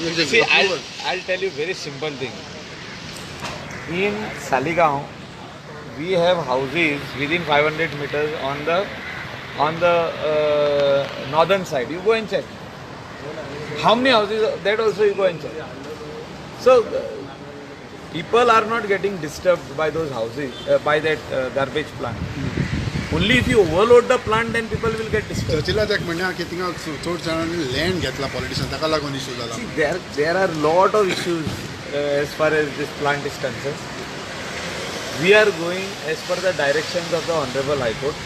See, I'll tell you very simple thing. In Saligao, we have houses within 500 meters on the northern side. You go and check. How many houses? That also you go and check. So people are not getting disturbed by those houses, by that garbage plant. Only if you overload the plant, then people will get disturbed. चर्चिलाच एक म्हणणें आहा की थिंगा चड जाणांनी land घेतला politician, ताका लागून इशू जाला. See, there are lot of issues as far as this plant is concerned. We are going as per the directions of the Honorable High Court.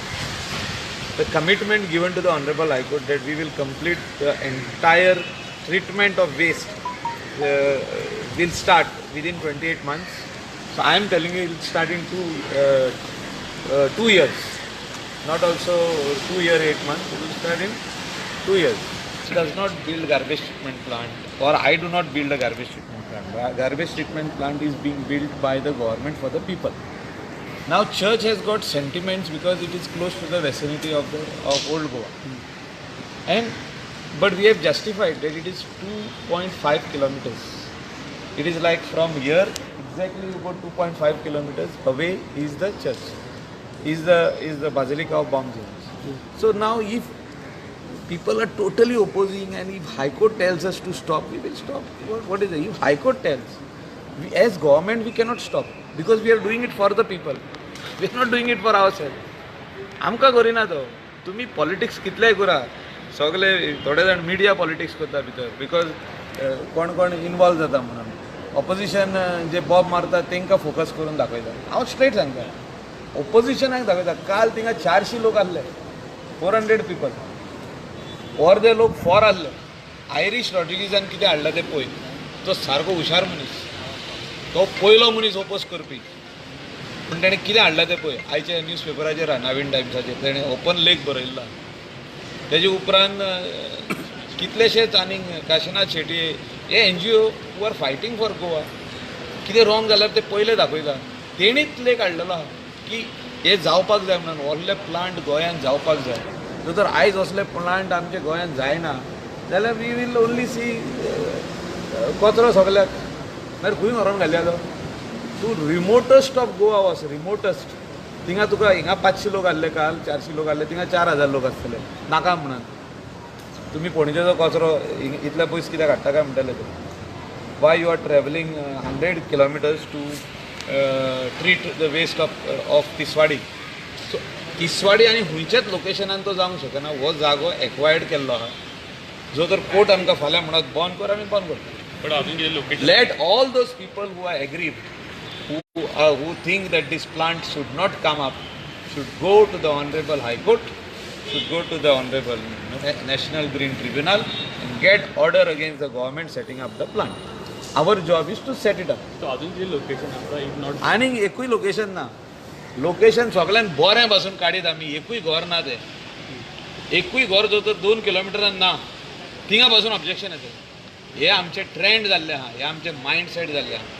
The commitment given to the Honorable High Court that we will complete the entire treatment of waste will start within 28 months. So I am telling you, it will start in 2 years. Not also 2 year 8 months. It will start in 2 years. Does not build garbage treatment plant, or I do not build a garbage treatment plant. Garbage treatment plant is being built by the government for the people. Now church has got sentiments because it is close to the vicinity of Old Goa. And but we have justified that it is 2.5 kilometers. It is like from here exactly you go 2.5 kilometers away is the church, is the Basilica of Bom Jesus. So now if people are totally opposing and if High Court tells us to stop, we will stop. What is it? If High Court tells, we, as government we cannot stop because we are doing it for the people. We are not doing it for ourselves. आमकां करिना तो. तुमी politics कितलेय करा, सगळे थोडे जाण media politics करता भितर, because कोण कोण इनवॉल्व जाता म्हणून ऑपोजिशन जे बॉब मारता तांकां फोकस करून दाखयता. हांव स्ट्रेट सांगता, ओपोजिशनाक दाखयता. काल थिंगा 400 लोक आहले, 400 पिपल. अर्दे लोक फॉर आहले. आयरीश रॉड्रिगीजान कितें हाडलां तें पळय. तो सारको हुशार मनीस, तो पयलो मनीस ओपोज करपी, पूण ताणें कितें हाडलां तें पळय. आयच्या न्यूज पेपराचेर आहा, नवीन टायम्साचेर ताणें ओपन लेख बरयल्लो आहा. तेजे उपरांत कितलेशेच आनीक काशिनाथ शेट्ये हे NGO who are fighting for Goa, कितें रॉंग जाल्यार ते पयले दाखयता. तेणीच लेख हाडलेलो आहा की हे जावपाक जाय म्हणून, व्हडले प्लांट गोंयांत जावपाक जाय. जर तर आयज असले प्लांट आमच्या गोंयांत जायना जाल्यार we will only सी कचरो सगल्याक. मागीर खंय व्हरोन घालया तो? तूं रिमोटस्ट ऑफ गोवा वच, रिमोटस्ट, थिंगा तुका हिंगा 500 लोक आहले, काल 400 लोक आहले, थिंगा 4000 लोक आसतले नाका म्हणून. तुमी पणजेचो कचरो इतल्या पयस कित्याक हाडटा काय म्हणटले ते. Why you are travelling 100 kilometers to treat the waste of Tiswadi? So Tiswadi आनी खंयच्याच लोकेशनान तो जावंक शकना. हो जागो एक्वायर्ड केल्लो आहा. जो तर कोर्ट आमकां फाल्यां म्हणत बंद कर, आमी बंद करतले. बट अजून कितें location Let all those people who are aggrieved, who think that this plant should not come up, should go to the Honorable High Court, should go to the Honorable National Green Tribunal and get order against the government setting up the plant. Our job is to set it up. So अजून कितें location आसा if not? आनीक एकूय location ना. Location सगळ्यान बरें पासून काडीत आमी. एकूय घर ना तें, एकूय घर जो तर 2 किलोमिटरान ना, थिंगा पासून ऑब्जेक्शन येता. हे आमचे ट्रेंड जाल्ले आहा, हे आमचे मायंड सेट जाल्ले आहा.